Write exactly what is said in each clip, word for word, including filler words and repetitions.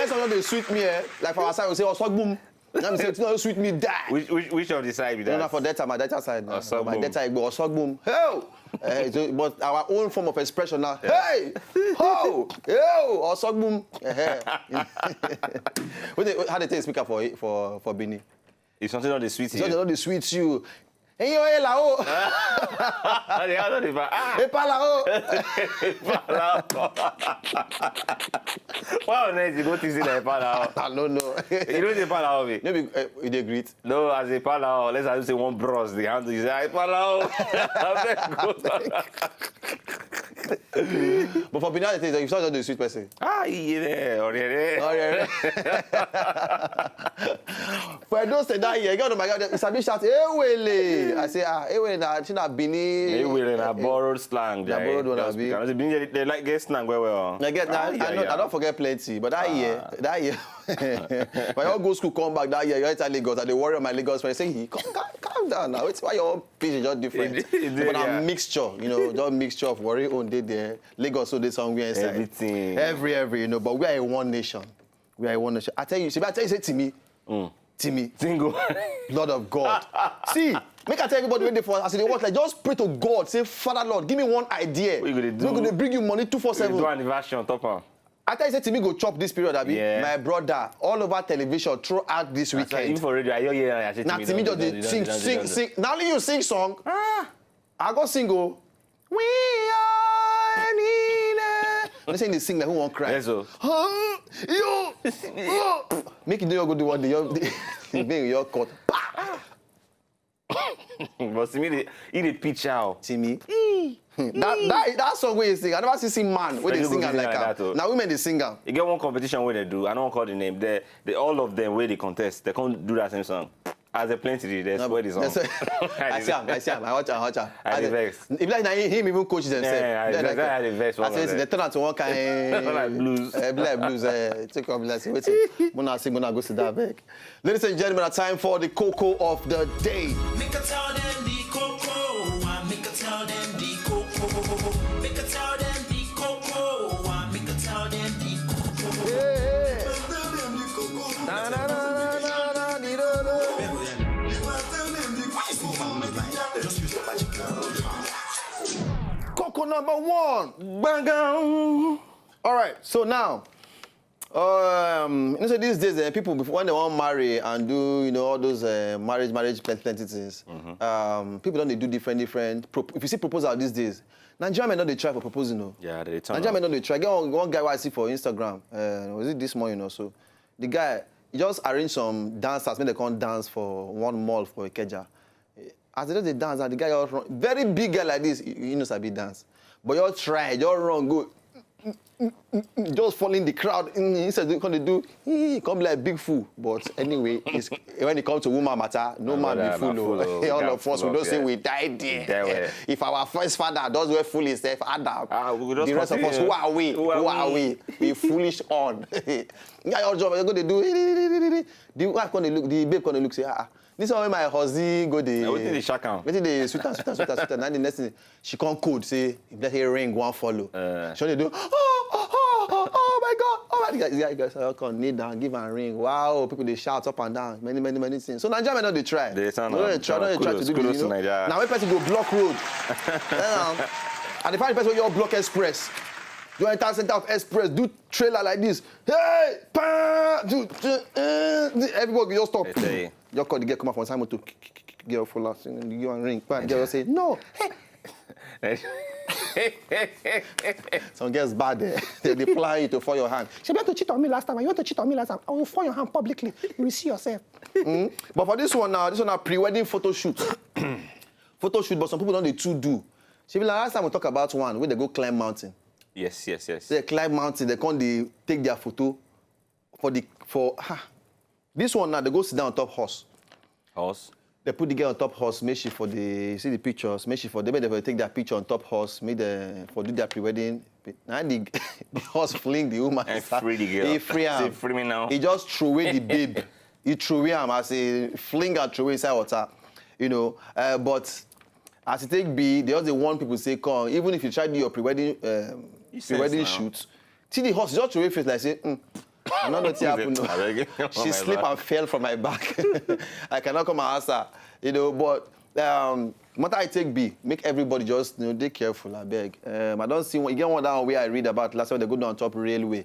That's one of the sweet me, eh? Like for our side, we say Osogbum. Now we say, no, sweet me die. Which, which, which of the side be No, that? Not for Delta, my Delta side. Now. For my Osogbum. Delta, Igbo, Osogbum. Hell! Eh, so, but our own form of expression now. Hey! Ho! Yo! Osogbum. Eh, eh. What they, how they take speaker for for for Benin? If something not the sweet So they here. know they sweet you. Hey, yo, hey, la, oh. Ah, they are not the ah. Hey, pa, la, oh. Why on earth you go to see that Epala? I don't know. You know the Epala of it? Maybe uh, you dey greet. No, as a Epala, let's assume say one bros the handle. You say, "Epala." But for Benin, they say, you saw the sweet person. Ah, yeah, or yeah. Oh, yeah. For those that year, you know, my God, it's a big shout, Ewele. I say, ah, Ewele, na, she na Benin. Ewele na borrowed slang. Na borrowed one, Just abi? Because they, they like get slang well, well. I get that. Ah, yeah, I, know, yeah. I don't forget plenty, but that year, that year, when I go school, come back that year, you enter Lagos, I dey worry my Lagos friends. Say, "Hey, come, calm, calm down now. It's why your pitch is just different." It- it- But yeah. a mixture, you know, just mixture of Warri own dey there, Lagos so dey somewhere inside. Everything. Every, every, you know, but we are a one nation. We are a one nation. I tell you, see, I tell you, say Timi, Timi, Single. Lord of God. See, make I tell everybody when they for as they watch, like, just pray to God, say, "Father Lord, give me one idea." What you gonna do? We're gonna bring you money two four Do seven. Anniversary on top am. I tell you, say Timi go chop this period, abi. Yeah. My brother, all over television throughout this That's why weekend. Even for radio, I hear, hear, I say Now Timi Timi don just do, dey don sing, do, don do, sing, don do. Sing. Now only you sing song. Ah, I go sing, oh. We are Nina. I'm saying they sing like who won't cry. Yes, sir. Huh? You. Oh. Make you do your good one. Your, make your cut. But see me, they, he dey pitch out. Timi. that, that, that song where you sing, I never see, see man where they Thank you sing for am singing like like that. That, oh. Now women they sing am. You get one competition where they do. I don't call the name. They, they all of them where they contest. They can't do that same song. As a plenty, they swear this song. That's why- I see him. I see him. I watch him. I watch him. I I dey see- vex. If like na him, him even coach himself. Yeah, I Then vex. like, I dey vex. I say they turn out to one kind. Like blues. Eh, be like blues. Eh, take up like say wait. Muna sing, Muna go sit down back. Ladies and gentlemen, it's time for the cocoa of the day. Make I tell them the cocoa, I make I tell them the cocoa. Make I tell them the cocoa, I make I tell them the cocoa. Yeah. Tell them the cocoa. Na, na, na, na, na, na, di, do, do. If I tell them the cocoa, just use the magic. Cocoa number one. Bang, bang. All right. So now, um, you know, so these days, uh, people before when they want marry and do, you know, all those uh, marriage, marriage, plenty, plenty things. Um, people don't they do different, different. Pro- if you see proposal these days, Nigerian men don't they try for proposing, no. Yeah, they turn Nigerian men up. don't they try. Get one, one guy I see for Instagram. Uh, was it this morning or so? The guy he just arranged some dancers, make they come dance for one mall for Ikeja. As they just dey dance, and the guy just run, very big guy like this, you, you know, sabi dance, but you try, just run go, just fall in the crowd. Mm, Instead, they come dey do, he come be like big fool. But anyway, it's, when it comes to woman matter, no My man be brother, fool. na Oh. fool, oh. All Na of us, we fool, don't say yeah. we die there. Die well. If our first father does well fool himself, Adam, Ah, we go just the rest of us, continue. Who are we? Who are Who are we? we? We foolish on. Yeah, your job, you go dey do. The wife come dey look, the babe come dey look, say, ah, ah, this one wey my husband go dey. Na wetin dey shock am? Wetin dey sweet am, sweet am, sweet am, sweet am. Now the next thing, she come code, say, if that ring one follow. Uh. She dey do, oh, oh, oh, oh, oh my God, oh my God. Yeah, guys, I come kneel down, give am ring. Wow, people dey shout up and down, many, many, many things. So Nigerian men no dey try. They sound No am. dey try, no dey try to Kudos, do kudos this, you to know. Naija. Now when person go block road, um, and the fact the person wey you block express, you enter center of express, do trailer like this. Hey, pa, do, do, eh, everybody just stop. They say- Your call the girl come out from Simon to get your full last thing, you and ring. But girl say no. Some girls bad there. They, they plan you to fall your hand. She want to cheat on me last time. You want to cheat on me last time. I will fall your hand publicly. You will see yourself. Mm. But for this one now, this one now pre-wedding photo shoot. Photo shoot, but some people don't they too do. She be like last time we talk about one where they go climb mountain. Yes, yes, yes. They climb mountain, they come they take their photo for the for ha. This one now they go sit down on top horse. Horse. They put the girl on top horse, make she for the see the pictures, make she for they make they for take their picture on top horse, make them for do their pre-wedding. Now the, the horse fling the woman. And free the girl. He free am. Say, "Free me now." He just threw away the babe. He threw away am as a fling and throw away inside water. You know, uh, but as it take be, they also warn people say, come, even if you try to do your pre-wedding um, You sense pre-wedding now. Shoot, see the horse just throw away face like say, mm, I no know wetin happen. No. Abeg, She slip and fell from my back. I cannot come and ask her. You know, but um, matter I take be, make everybody just, you know, dey careful, abeg. Um, I don see one, e get one that one wey I read about last time, they go down on top railway.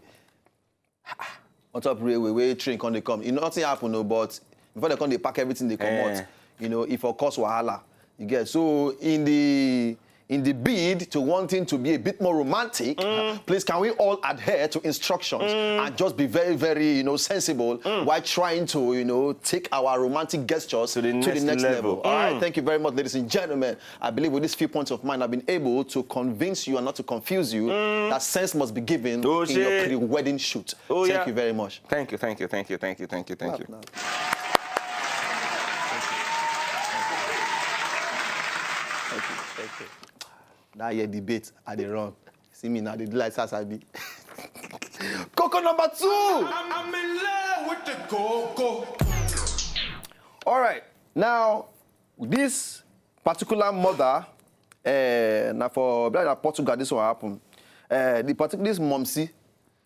On top railway, wey train come dey come. E nothing happen, no, but before they come dey pack everything, they comot. Eh. You know, e for cause wahala. You get? So in the in the bid to wanting to be a bit more romantic, please can we all adhere to instructions and just be very, very, you know, sensible while trying to, you know, take our romantic gestures To the next level. All right, Mm. thank you very much, ladies and gentlemen. I believe with these few points of mine, I've been able to convince you and not to confuse you that sense must be given Oh, in your shit. pre-wedding shoot. Oh, Thank yeah. you very much. Thank you, thank you, thank you, thank you, thank you, thank you, thank you. Clap now. Thank you. Thank you. That year debate, I dey run. See me now, they do like Sasabi. Koko number two. I'm, I'm in love with the coco. All right. Now, this particular mother, uh, now for brother Portugal, this one happen. Uh, the particular this momsy,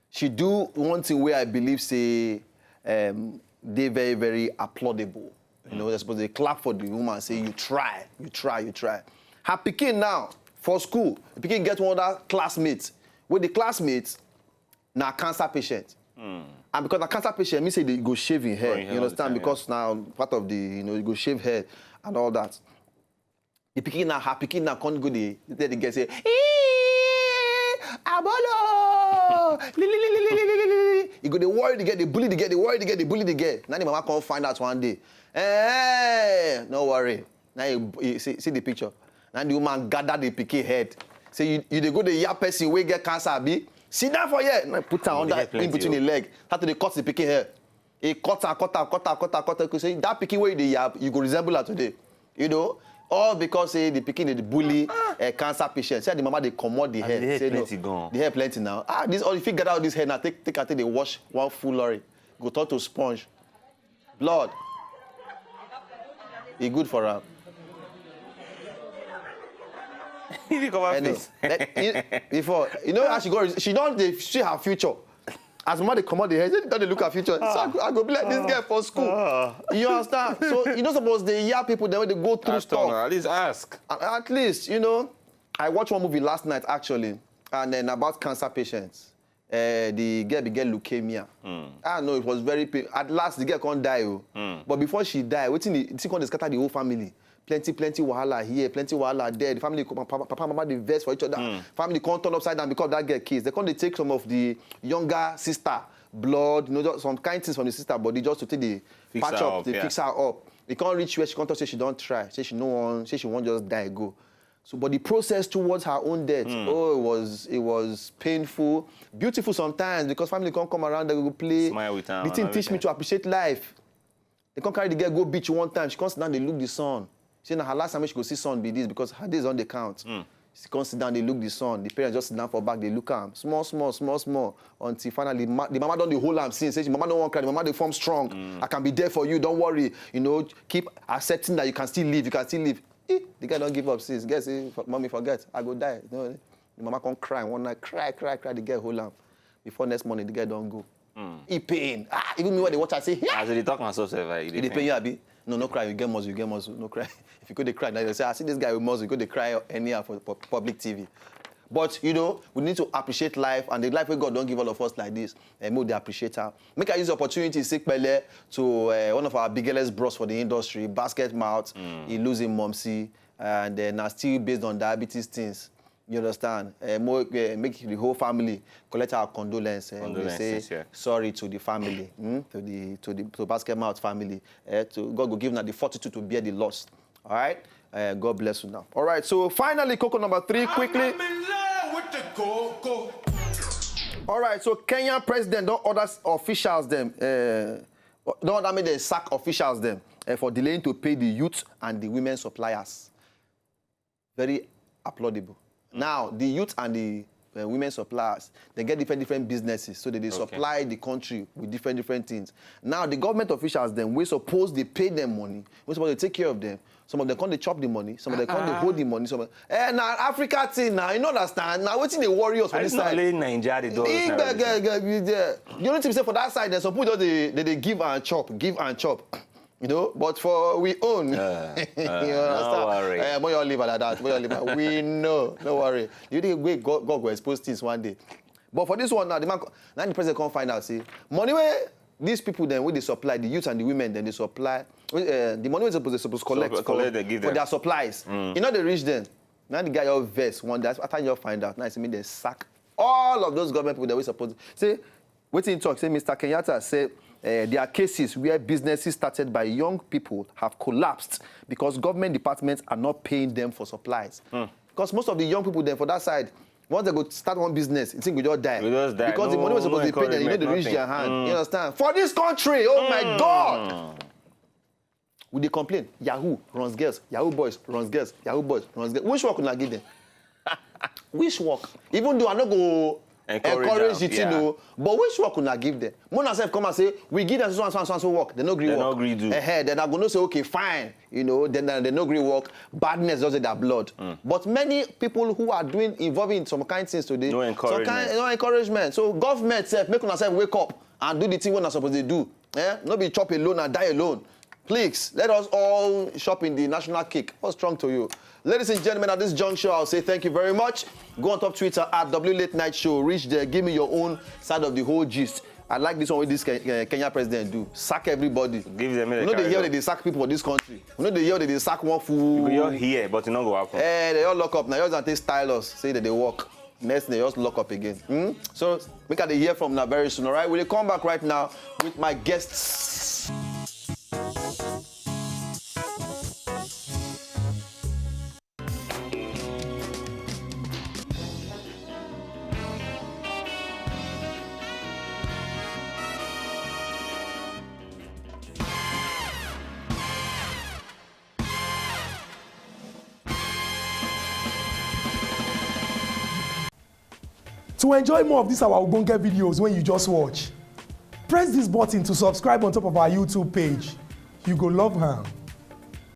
she do one thing where I believe say um, they very very applaudable. You know, they're supposed to clap for the woman, say you try, you try, you try. Her pikin now for school, the pikin get one other classmate. With the classmate, na cancer patient. And because na cancer patient, me say they go shave him hair. Oh, yeah, You understand? all the time, Because now part of the, you know, you go shave hair and all that. The pikin now, her pikin now can't go the, the, the girl say, "Ee, abolo." Li, li, li, li, li, li, li, li, li. You go they worry the girl, they bully the girl, they worry the girl, they bully the girl. Now the mama can't find out one day. Eh, no worry. Now you, you see, see the picture. Now the woman gather the pikin head. Say you, you dey go the yah person wey get cancer, abi? Sit down for here. Now put her Oh, under they get in between plenty, the leg. Start to dey cut the pikin hair. He cut her, cut her, cut her, cut her, cut her. Say that pikin wey you dey yab, you go resemble her today. You know, all because say the pikin dey bully a cancer patient. Say the mama dey comot the And hair. the hair Say no, plenty gone. The hair plenty now. Ah, this all if you gather all this hair now, take take am take dey wash one full lorry, go turn to sponge. Blood. E good for am. He dey cover Anyway, face. eh, you- before you know how she go, she don dey see her future. As mama dey comot the hair, she don dey look her future. So I go, I go be like this girl for school. You understand? So you no suppose dey hear people dem wey dey go through At stuff. all, at least ask. At, at least, you know, I watched one movie last night actually, and then about cancer patients. Uh, the girl be get leukemia. Ah no, it was very pain. At last, the girl can't die. Oh. But before she die, wetin the thing come dey scatter the whole family. Plenty, plenty wahala here, plenty wahala there. The family, papa, papa, mama, dey vex for each other. Family can't turn upside down because of that girl case. They can't dey take some of the younger sister blood, you know, just some kind things from the sister body just to take the Fix patch her up, up, the yeah. fix her up. It can't reach where she can't talk say she don't try, say she no one, say she won't just die go. So, but the process towards her own death, oh, it was it was painful, beautiful sometimes because family can't come around, they go play. Smile with her The and thing teach me everything. To appreciate life. They can't carry the girl go beach one time. She can't sit down, they look the sun. She na her last time when she go see sun be this because her days on the count. She can't sit down, they look the sun. The parents just sit down for back, they look am. Small, small, small, small. Until finally, ma- the mama don't dey hold am since. Say, "Mama don't want cry. The mama dey form strong. I can be there for you. Don't worry. You know, keep accepting that you can still live. You can still live." Eh, the guy don't give up since. Guy say, "For- "Mommy, forget. I go die." No, the mama can't cry. One night, cry, cry, cry. The girl hold am. Before next morning, the girl don't go. He pain. Ah, even me when they watch, I say, "Yeah." As they talk and so, sef, like, E dey pain you, abi? No, no cry. You get muscle, you get muscle. No cry. If you go dey cry, now you say, "I see this guy with muscle." You go dey cry anyhow for pu- public T V. But you know, we need to appreciate life and the life wey God don't give all of us like this. And we dey appreciate her. Make I use the opportunity, say pele to uh, one of our biggest bros for the industry, Basket Mouth. He lose him momsy, and uh, now still based on diabetes things. You understand? Uh, mo, uh, make the whole family collect our condolence. Uh, we Condolences, say yeah. Sorry to the family, mm, to the to the to Basket Mouth family. Uh, to God go give them the fortitude to bear the loss. All right. Uh, God bless you now. All right. So finally, coco number three, quickly. I'm in love with the coco. All right. So Kenyan president don't order officials them. Uh, don't order me they sack officials them uh, for delaying to pay the youth and the women suppliers. Very applaudable. Now the youth and the uh, women suppliers. They get different different businesses, so they dey supply the country with different different things. Now the government officials dem wey suppose dey pay them money, wey suppose dey take care of them, some of them come dey chop the money, some of them come dey hold the money. Some of, eh, na Africa thing na, you no understand. Na wetin dey worry us for this side. Nigeria dey do all those kind of things. The only thing be say for that side, then some people just dey dey dey give and chop, give and chop. You know, but for we own, you understand? No worry. Eh, when you live like that, when you live, we know, no worry. You dey wait, God, God go expose things one day. But for this one now, the man, co- now the president come find out say money where these people then, wey dey supply, the youth and the women then they supply, uh, the money wey suppose they suppose collect So, for, collect, they give for them. Their supplies. You know the reach then. Now the guy your vest one day after you find out. Now he say make they sack all of those government people that we suppose say. Wetin he talk say Mister Kenyatta say uh, there are cases where businesses started by young people have collapsed because government departments are not paying them for supplies. Because most of the young people then for that side, once they go start one business, you think we just die. We just die. Because the money was No, supposed no to be paid, and you know the encouragement, reach their nothing. hand. You understand? For this country, oh my God. We dey complain. Yahoo runs girls, Yahoo boys runs girls, Yahoo boys runs girls. Which work una give them? Which work? Even though I no go Encourage encourage am, the thing, yeah. O, but which work una give them? Mona sef come and say we give them so and so and so and so work. They no gree They work. No gree do. Eh, then I go know say okay, fine. You know, then uh, they no gree work. Badness does it their blood. But many people who are doing involving in some kind of things today, No some encouragement. Kind, no encouragement. So government sef make una sef wake up and do the thing wey una suppose dey do. Eh? No be chop alone and die alone. Please, let us all shop in the national cake. What's strong to you? Ladies and gentlemen, at this juncture, I'll say thank you very much. Go on top Twitter at W Late Night Show. Reach there, give me your own side of the whole gist. I like this one with this Ke- uh, Kenya president do. Sack everybody. Give them You a know they carry hear on. They dey sack people for this country. You know they hear they dey sack one fool. You're here, but you no go happen. Eh, they all lock up now. Yours and take stylus. Say that they work. Next they just lock up again. Hmm? So make I dey hear from now very soon. All right, we'll come back right now with my guests. To enjoy more of these our ogbonge videos when you just watch, press this button to subscribe on top of our YouTube page. You go love am.